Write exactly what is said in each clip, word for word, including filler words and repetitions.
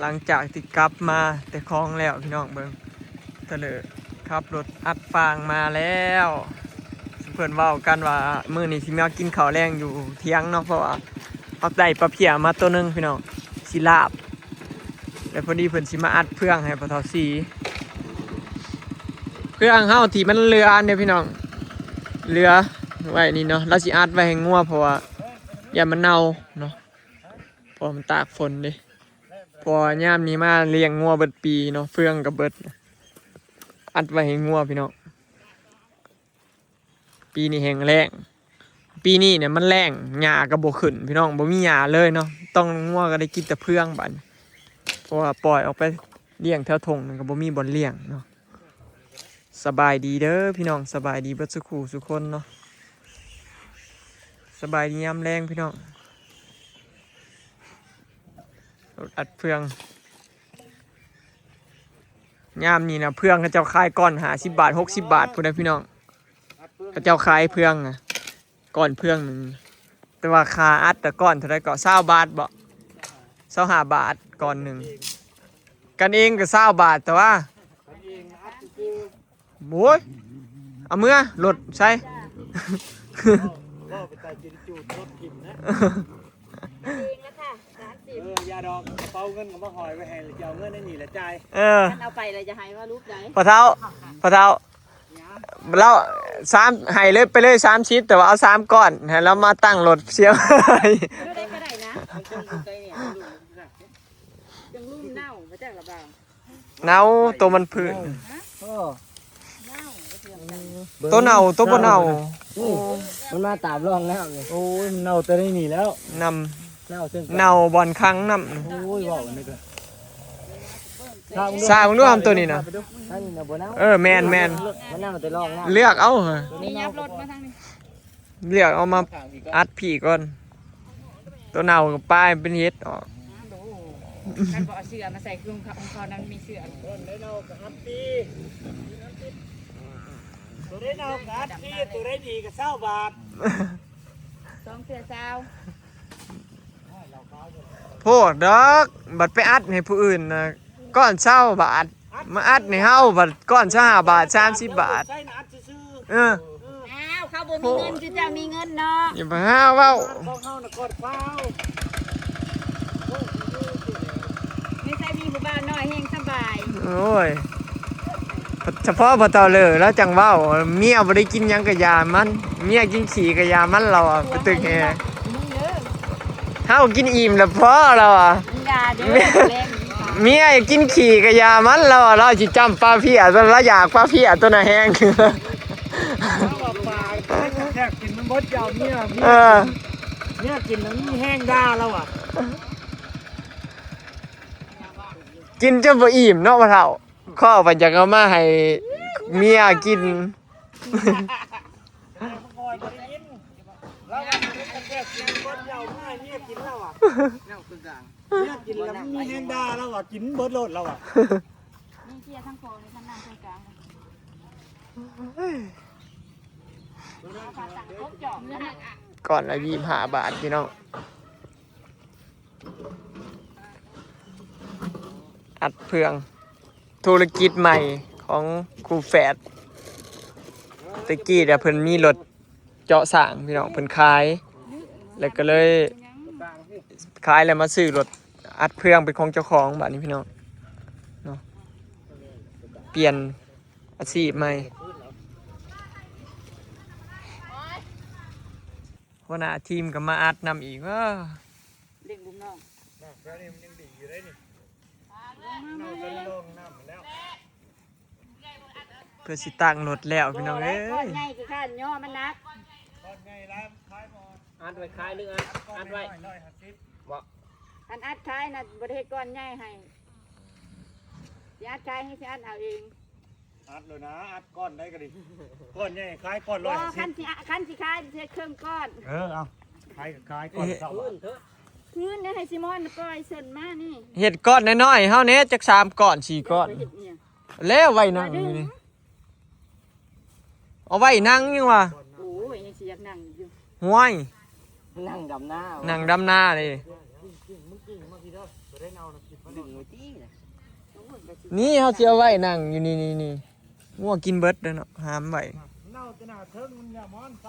หลังจากที่กลับมาแต่คลองแล้วพี่น้องเบิ่ง เถลิขับรถอัดฟางมาแล้ว เพิ่นเว้ากันว่ามื้อนี้สิมากินข้าวแลงอยู่เถียงเนาะ เพราะว่าเฮาได้ปลาเพี้ยมาตัวหนึ่งพี่น้อง สิลาบ แล้วพอดีเพิ่นสิมาอัดเฟืองให้พ่อเฒ่าสี เฟืองเฮาที่มันเหลือเนี่ยพี่น้อง เหลือไว้นี่เนาะ ลาวสิอัดไว้ให้งัว เพราะว่าย่านมันเน่าเนาะ เพราะมันตากฝนเด้ เพราะว่ายามนี้มาเลี้ยงงัวเบิดปีเนาะ เฟืองก็เบิด อัดไว้ให้งัวพี่น้อง ปีนี้แฮงแล้ง ปีนี้เนี่ยมันแล้ง หญ้าก็บ่ขึ้นพี่น้อง บ่มีหญ้าเลยเนาะ ต้องงัวก็ได้กินแต่เฟืองบัดนี้ เพราะว่าปล่อยออกไปเลี้ยงแถวท่งนั่นก็บ่มีบ่อนเลี้ยงเนาะ สบายดีเด้อพี่น้อง สบายดีเบิดสุขูสุคนเนาะ สบายดียามแลงพี่น้อง รถอัดเฟือง ยามนี้นะเฟืองเขาเจ้าขายก้อนห้าสิบบาท หกสิบบาทพุ้นนะพี่น้อง เขาเจ้าขายเฟืองนะ ก้อนเฟืองหนึ่ง แต่ว่าค่าอัดแต่ก้อนเท่าไรก็ซาวบาทบ่ ซาวห้าบาทก้อนหนึ่ง กันเองก็ซาวบาท แต่ว่า โอ้ย เอาเมือรถใส่ ก็ไปใส่กินจูดรถถิ่มนะ เองแล้วค่ะสามสิบ เออ ยาดอกกระเป๋าเงินก็มาหอยไว้ให้ จะเอาเงินในนี่แหละจ่าย เออ ท่านเอาไปเลยจะให้ว่ารูปใด พ่อเฒ่า พ่อเฒ่า แล้วสาม ให้เลยไปเลยสามสิบ แต่ว่าเอาสามก้อน ให้เรามาตั้งรถเสียง รูปใดก็ได้นะ มันต้องอยู่ใกล้เนี่ย จังลุ่มเน่ามาจากระบาง เน่าตัวมันพื้น เออ เน่าก็เทียมกัน ตัวเน่าตัวบ่เน่า นี่ มันมาตามร่องน้ำนี่ โอ้ย มันเน่าแต่ในนี่แล้ว นำ เน่าเชิง เน่าบ่อนคังนำ โอ้ย เว้านี่ก็ สร้างด้วยตัวนี้นะ นั่นน่ะบ่เน่า เออ แม่นแม่น มันเน่าแต่ร่องน้ำ เลือกเอาเหอะ ตัวนี้ นี่ยั เน่า บรถมาทางนี้ เลือกเอามาอัดผีก่อน ตัวเน่าก็ป้ายเป็นเห็ดออก ท่านบอกเอาเสื้อมาใส่คลุมเขาของเขานั้นมีเสื้อ ต้นได้เน่าก็อัดปี ตัวได้เน่าก็อัดปี ตัวได้ดีก็ซาวบาท สองเสื้อซาว โพดดอก บัดไปอัดให้ผู้อื่นนะ ก้อนซาวบาท มาอัดให้เฮาบัดก้อนซาวห้าบาท สามสิบบาท ใส่นะอัดซื่อๆ เออ อ้าว เขาบ่มีเงิน คือเจ้ามีเงินเนาะ อย่ามาหาเว้า ของเฮาน่ะกอดฟ้าว ไม่ใช่มีผู้บ่าวน้อยแห่งสบาย โอ้ย เฉพาะพ่อเฒ่าเลยแล้วจังเว้า เมียบ่ได้กินหยังก็อย่ามัน เมียกินขี้ก็อย่ามัน เราอะไปตึกแฮ มึงเด้อ เฮากินอิ่มแล้วพอ เราอะ มึงอย่าเด้อ แรง เมียกินขี้ก็อย่ามัน เราอะ เราสิจ้ำปลาเพี้ยตัว เราอยากปลาเพี้ยตัวน่ะแฮง เราอะปลาแทบกินมันเบิดยาวเมีย เมีย เออ เมียกินแล้วมีแฮงด่าเราอะ กินจนบ่อิ่มเนาะพ่อเฒ่า ข้อไปอยากเอามาให้เมียกิน แล้วมันก็บ่ได้กิน แล้วมันก็แทบกินเบิดยาวเมีย เมียกินแล้วอะ เน่าคือกลาง เมียกินแล้วมันมีแฮงด่าเราอะ กินเบิดโลดเราอะ มีเกียร์ทั้งโคงเลยทั้งนั่งทั้งกลางเลย เอาขาตั้งโต๊ะจอบนะ ก้อนละยี่สิบห้าบาทพี่น้อง อัดเฟือง ธุรกิจใหม่ของคู่แฝด ตะกี้เนี่ยเพิ่นมีรถเจาะสร้างพี่น้อง เพิ่นขาย แล้วก็เลยขายแล้วมาซื้อรถอัดเฟืองเป็นของเจ้าของบัดนี้พี่น้องเนาะ เปลี่ยนอาชีพใหม่ หัวหน้าทีมก็มาอัดนำอีก เอ้อ เลี้ยงลูกน้อง น้ำแถวนี้มันยังดีอยู่ได้นี่ น้ำเป็นร่องน้ำแล้ว เพื่อสิตั้งรถแล้วพี่น้องเอ้ย ก้อนใหญ่คือข้านย่อมันหนัก ก้อนใหญ่แล้วขายหมด อัดไว้ขายหรืออัด อัดไว้ ร้อยห้าสิบ บ่ อันอัดขายน่ะบ่ได้เฮ็ดก้อนใหญ่ให้ สิอัดขายให้สิอัดเอาเอง อัดเลยนะ อัดก้อนได้ก็ดี ก้อนใหญ่ขายก้อนร้อย บ่ ห้าสิบ คันสิ คันสิขายสิเฮ็ดเครื่องก้อน เออ เอา ขายก็ขายก้อนเท่า พื้นเถอะ พื้นเนี่ยให้ซิมอนปล่อยเส้นมานี่ เฮ็ดก้อนน้อยๆ เฮาเนี่ยจักสามก้อนสี่ก้อน เฮ็ดเนี่ย แล้วไว้นั่งอยู่นี่ เอาไว้นั่งยังวะ โอ้ย ยังสิอยากนั่งอยู่ ห้วย นั่งดำนา นั่งดำนาเลย มันกิ่งมาทีเดียว บ่ได้เน่านะ กินบ่ ดึง เน่า ไว้ตี้นะ โอ้ย นี่เฮาสิเอาไว้นั่งอยู่นี่นี่นี่ งัวกินเบิดเลยเนาะ หามไว้ เน่าแต่หน้าเทิงมันอย่ามอนไป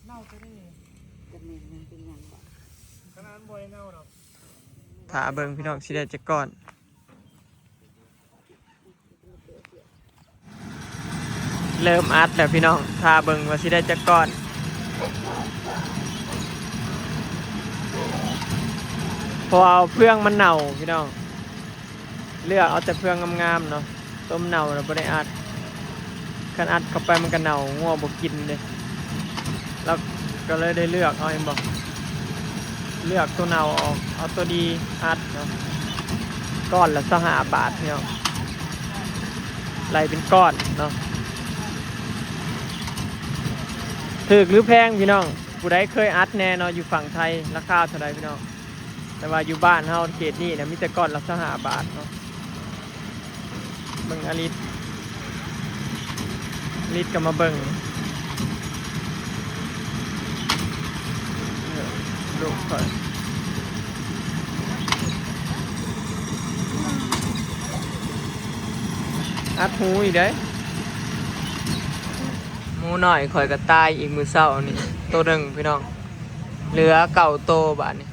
เน่าแต่นี่ จะแม่นมันเป็นหยังบ่ ขนาดบ่ได้เน่าดอก ถ้าเบิ่งพี่น้องสิได้จักก้อน เริ่มอัดแล้วพี่น้อง ถ้าเบิ่งว่าสิได้จักก้อน เพราะว่าเฟืองมันเน่าพี่น้อง เลือกเอาแต่เฟืองงามๆเนาะ ต้มเน่าแล้วบ่ได้อัด คันอัดเข้าไปมันก็เน่า งัวบ่กินเด้ แล้วก็เลยได้เลือกเอา เห็นบ่ เลือกตัวเน่าออก เอาตัวดีอัดเนาะ ก้อนละซาวห้าบาทพี่น้อง ไล่เป็นก้อนเนาะ ถูกหรือแพงพี่น้อง ผู้ใดเคยอัดแน่เนาะ อยู่ฝั่งไทย ราคาเท่าใดพี่น้อง แต่ว่าอยู่บ้านเฮาเขตนี้นะ มีแต่ก้อนละซาวห้าบาทเนาะ เบิ่งอลิส อลิสก็มาเบิ่ง ลูกข่อย อัดหูอีกเด้ หมูน้อยข่อยก็ตายอีกมื้อเช้านี่ โตหนึ่งพี่น้อง เหลือเก้าโตบาดนี้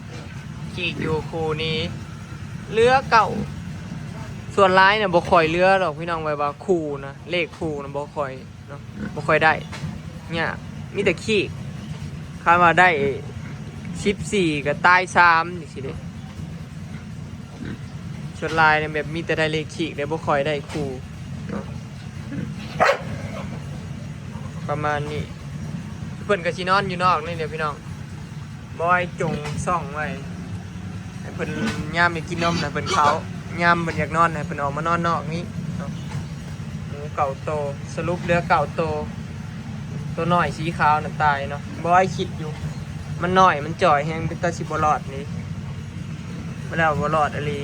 ขีกอยู่คู่นี้ เหลือเก้า ส่วนหลายเนี่ยบ่ค่อยเหลือดอกพี่น้อง แบบว่าคู่นะ เลขคู่นะบ่ค่อยเนาะ บ่ค่อยได้ ยาก มีแต่ขีก คันว่าได้สิบสี่ก็ตายสามจังซี้เด้ ส่วนหลายเนี่ยแบบมีแต่ได้เลขขีกเด้ บ่ค่อยได้คู่เนาะ ประมาณนี้ เพิ่นก็สินอนอยู่นอกนี่แหละพี่น้อง บอยจงซ่องไว้ ให้เพิ่นยามอยากกินนมนะเพิ่นเข้า ยามเพิ่นอยากนอนนะเพิ่นออกมานอนนอกนี้เนาะ หมูเก้าโต สรุปเหลือเก้าโต ตัวน้อยสีขาวน่ะตายเนาะ บอยคิดอยู่ มันน้อย มันจ่อยแฮง เป็นตาสิบ่รอดนี่ บ่แล้วบ่รอดอีหลี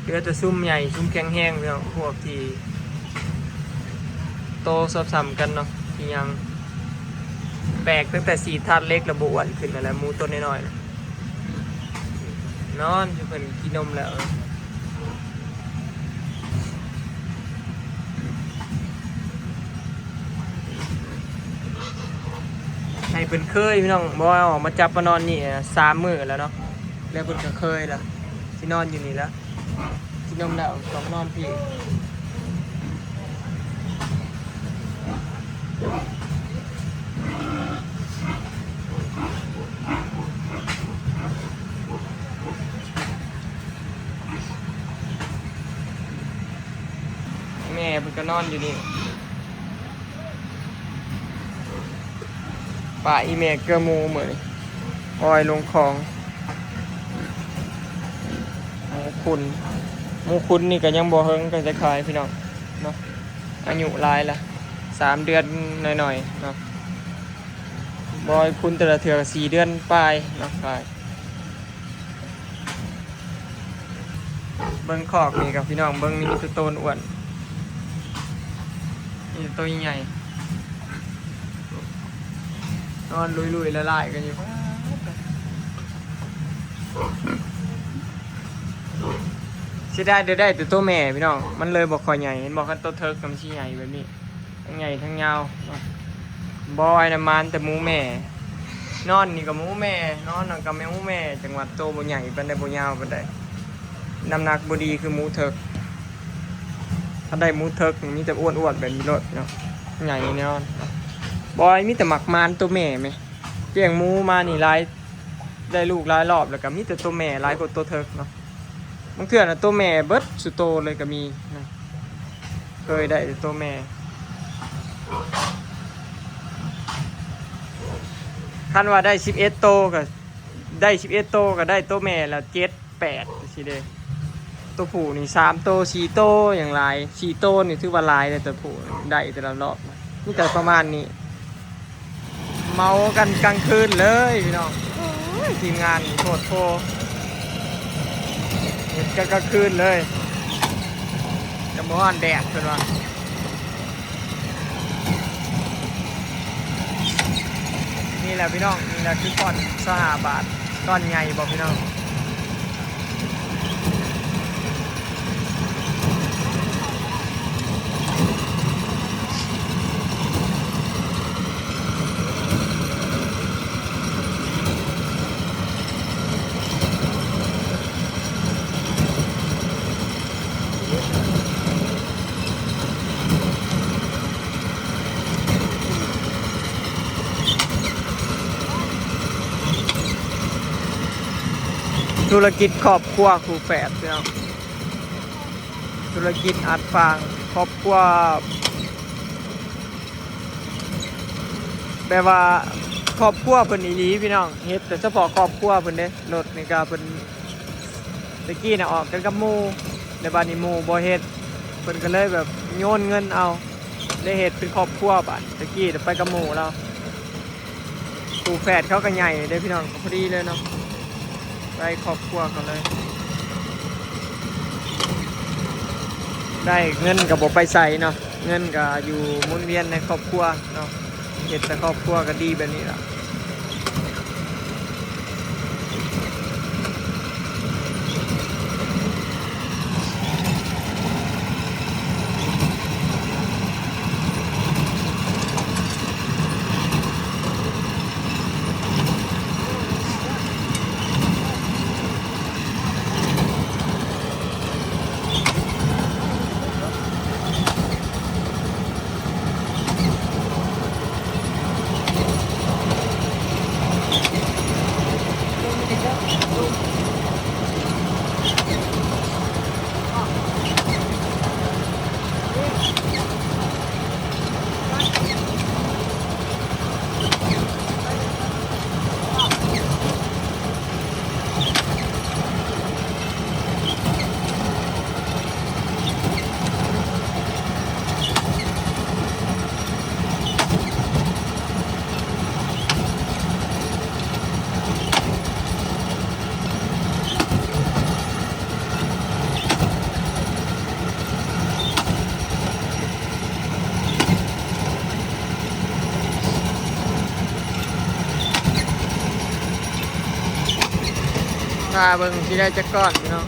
เหลือแต่ซุ่มใหญ่ ซุ่มแข็งแฮงพี่น้อง พวกที่โตซอบส่ำกันเนาะ ที่ยังแปลกตั้งแต่สีธาตุเหล็กแล้วบ่อ้วนขึ้นนั่นแหละ หมูตัวน้อยๆน่ะ นอนอยู่ เพิ่นกินนมแล้ว ให้เพิ่นเคยพี่น้อง บ่เอาออกมาจับมานอนนี่ อ่า สามมื้อแล้วเนาะ แล้วเพิ่นก็เคยแล้ว สินอนอยู่นี่แล้ว กินนมแล้วต้องนอนพี้ แม่เพิ่นก็นอนอยู่นี่ ปะอีแม่เกือหมู่มื้อนี้ ปล่อยลงคลอง หมูขุน หมูขุนนี่ก็ยังบ่เฮิงก็จะขายพี่น้องเนาะ อายุหลายละ สามเดือนหน่อยๆเนาะ บ่อยคุณแต่ละเทื่อก็สี่เดือนปลายเนาะขาย เบิ่งคอกนี่ครับพี่น้อง เบิ่งนี่มีแต่โตนอ้วน นี่โตใหญ่ นอนลุยๆละลายกันอยู่ เสียดายเดี๋ยวได้แต่ตัวแม่พี่น้อง มันเลยบ่ค่อยใหญ่ เห็นบ่ คันตัวเทิกมันสิใหญ่แบบนี้ ทั้งใหญ่ทั้งยาวเนาะ บ่อยน้ำมันแต่หมูแม่ นอนนี่ก็หมูแม่ นอนนั่นก็แม่หมูแม่ จังหวัดโตบ่ใหญ่ปานใด บ่ยาวปานใด น้ำหนักบ่ดีคือหมูเทิก ถ้าได้หมูเทิกนี่มีแต่อ้วนๆแบบนี้โลดพี่น้อง ใหญ่แน่นอน บ่อยมีแต่หมักมานตัวแม่แหม เลี้ยงหมูมานี่หลาย ได้ลูกหลายรอบแล้วก็มีแต่ตัวแม่หลายกว่าตัวเทิกเนาะ บางเทื่อน่ะตัวแม่เบิดสุโตเลยก็มีนะ เคยได้แต่ตัวแม่ คันว่าได้สิบเอ็ดโตก็ ได้สิบเอ็ดโตก็ได้ตัวแม่ละเจ็ดแปดสิเด้ ตัวผู้นี่สามโตสี่โตอย่างหลาย สี่โตนี่ถือว่าหลายเลย ตัวผู้ได้แต่ละรอบนะ มีแต่ประมาณนี้ เมากันกลางคืนเลยพี่น้อง โอ้ย ทีมงานนี่โคตรโพ เฮ็ดกันกลางคืนเลย จะบ่ฮ้อนแดดเพิ่นว่า นี่แหละพี่น้อง นี่แหละคือก้อนซาวห้าบาท ก้อนใหญ่บ่พี่น้อง ธุรกิจครอบครัวคู่แฝดพี่น้อง ธุรกิจอัดฟางครอบครัว แบบว่าครอบครัวเพิ่นอีหลีพี่น้อง เฮ็ดแต่เฉพาะครอบครัวเพิ่นเด้ รถนี่ก็เพิ่น ตะกี้น่ะออกกันกับหมู่ แต่บัดนี้หมู่บ่เฮ็ด เพิ่นก็เลยแบบโยนเงินเอา ได้เฮ็ดเป็นครอบครัวบัด ตะกี้น่ะไปกับหมู่แล้ว คู่แฝดเขาก็ใหญ่เด้พี่น้อง ก็พอดีเลยเนาะ ได้ครอบครัวเขาเลย ได้เงินก็บ่ไปไสเนาะ เงินก็อยู่หมุนเวียนในครอบครัวเนาะ เฮ็ดแต่ครอบครัวก็ดีแบบนี้ล่ะ ถ้าเบิ่งสิได้จักก้อนพี่น้อง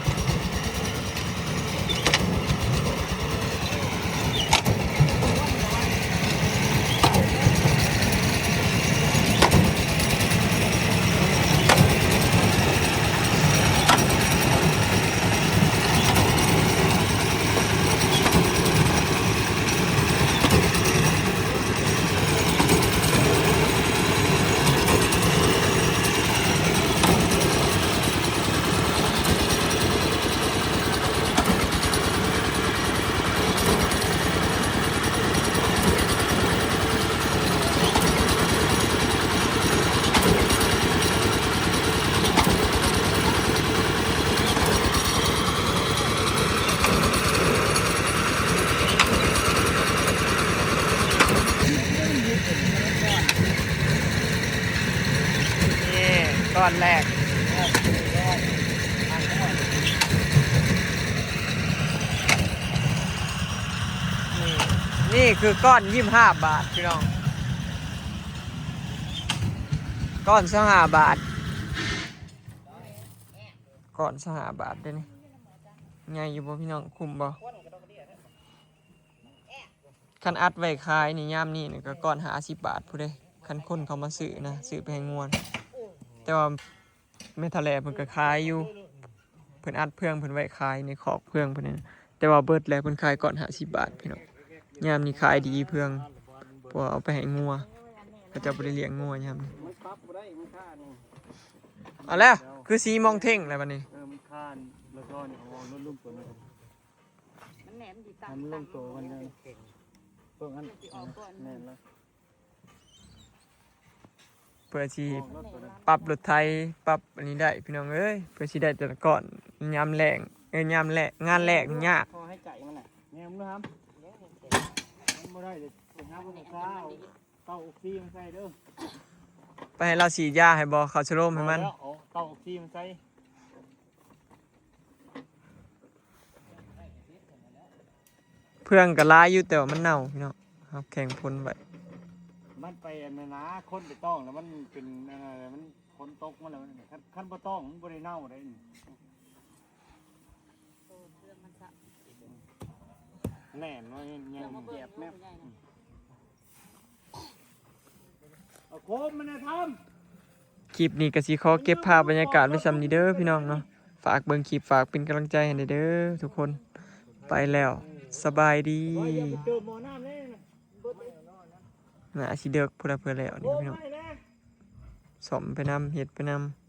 นี่ก้อนแรก นี่ นี่คือก้อนยี่สิบห้าบาทพี่น้อง ก้อนซาวห้าบาท ก้อนซาวห้าบาทเด้นี่ ใหญ่อยู่บ่พี่น้อง คุ้มบ่ คันอัดไว้ขายนี่ ยามนี้นี่ก็ก้อนห้าสิบบาทพู้นเด้ คันคนเขามาซื้อนะ ซื้อไปให้งัว แต่ว่าแม่เฒ่าแหล่เพิ่นก็ขายอยู่ เพิ่นอัดเฟืองเพิ่นไว้ขายในคอกเฟืองเพิ่นนี่นะ แต่ว่าเบิดแล้วเพิ่นขายก้อนห้าสิบบาทพี่น้อง ยามนี้ขายดีเฟือง เพราะว่าเอาไปให้งัว เขาเจ้าบ่ได้เลี้ยงงัวยามนี้ มันปรับบ่ได้ มันค่านี่ เอาแล้ว คือสีมองเท่งแล้วบัดนี้ เออ มันค่าแล้วก็นี่เอารถลุงตัวนั้น มันแหนมดีตาม มันลงตัวมันเลย เบิ่งอัน มันสิออกก่อน แม่นแล้ว เพื่อสิ ออกรถตัวนั้น ปรับรถไถ ปรับอันนี้ได้พี่น้องเอ้ย เพื่อสิได้แต่ละก้อน ยามแล้ง เอ้ย ยามแล้ง งานแล้งนี่ยาก พอให้ใจมันน่ะ แม่มึงดูครับ มันบ่ได้เลย ไปหาคนอื่นเขา เต้าออกซิมาใส่เด้อ ไปให้เราฉีดยาให้บ่ เขาสโลมให้มัน เอาแล้ว เอาเต้าออกซิมาใส่ เฟืองก็หลายอยู่ แต่ว่ามันเน่าพี่น้อง เฮาแข่งพ่นไว้ มันไปอันนั้นนะ คนไปต้องแล้วมันเป็นอันนั้น มันคน ตกมาแล้วนี่ คัน คันบ่ต้องมันบ่ได้เน่าได้นี่ โอ้เครื่องมันสะ แน่นว่ายัง เดี๋ยวมาเบิ่ง แยบแม่ ลูกใหญ่นะ เอาโคมมันนะทำ คลิปนี้ก็สิขอเก็บภาพบรรยากาศไว้ส่ำนี้เด้อพี่น้องเนาะ ฝากเบิ่งคลิป ฝากเป็นกำลังใจให้เด้อทุกคน ไปแล้ว สบายดี โอ้ยอย่าไปเจอหมอน้ำเลยนะ น่าสิเดิกพุ้นละเพื่อแล้วนี่พี่น้อง โอ้ยนะ ซ่อมไปนำ เฮ็ดไปนำ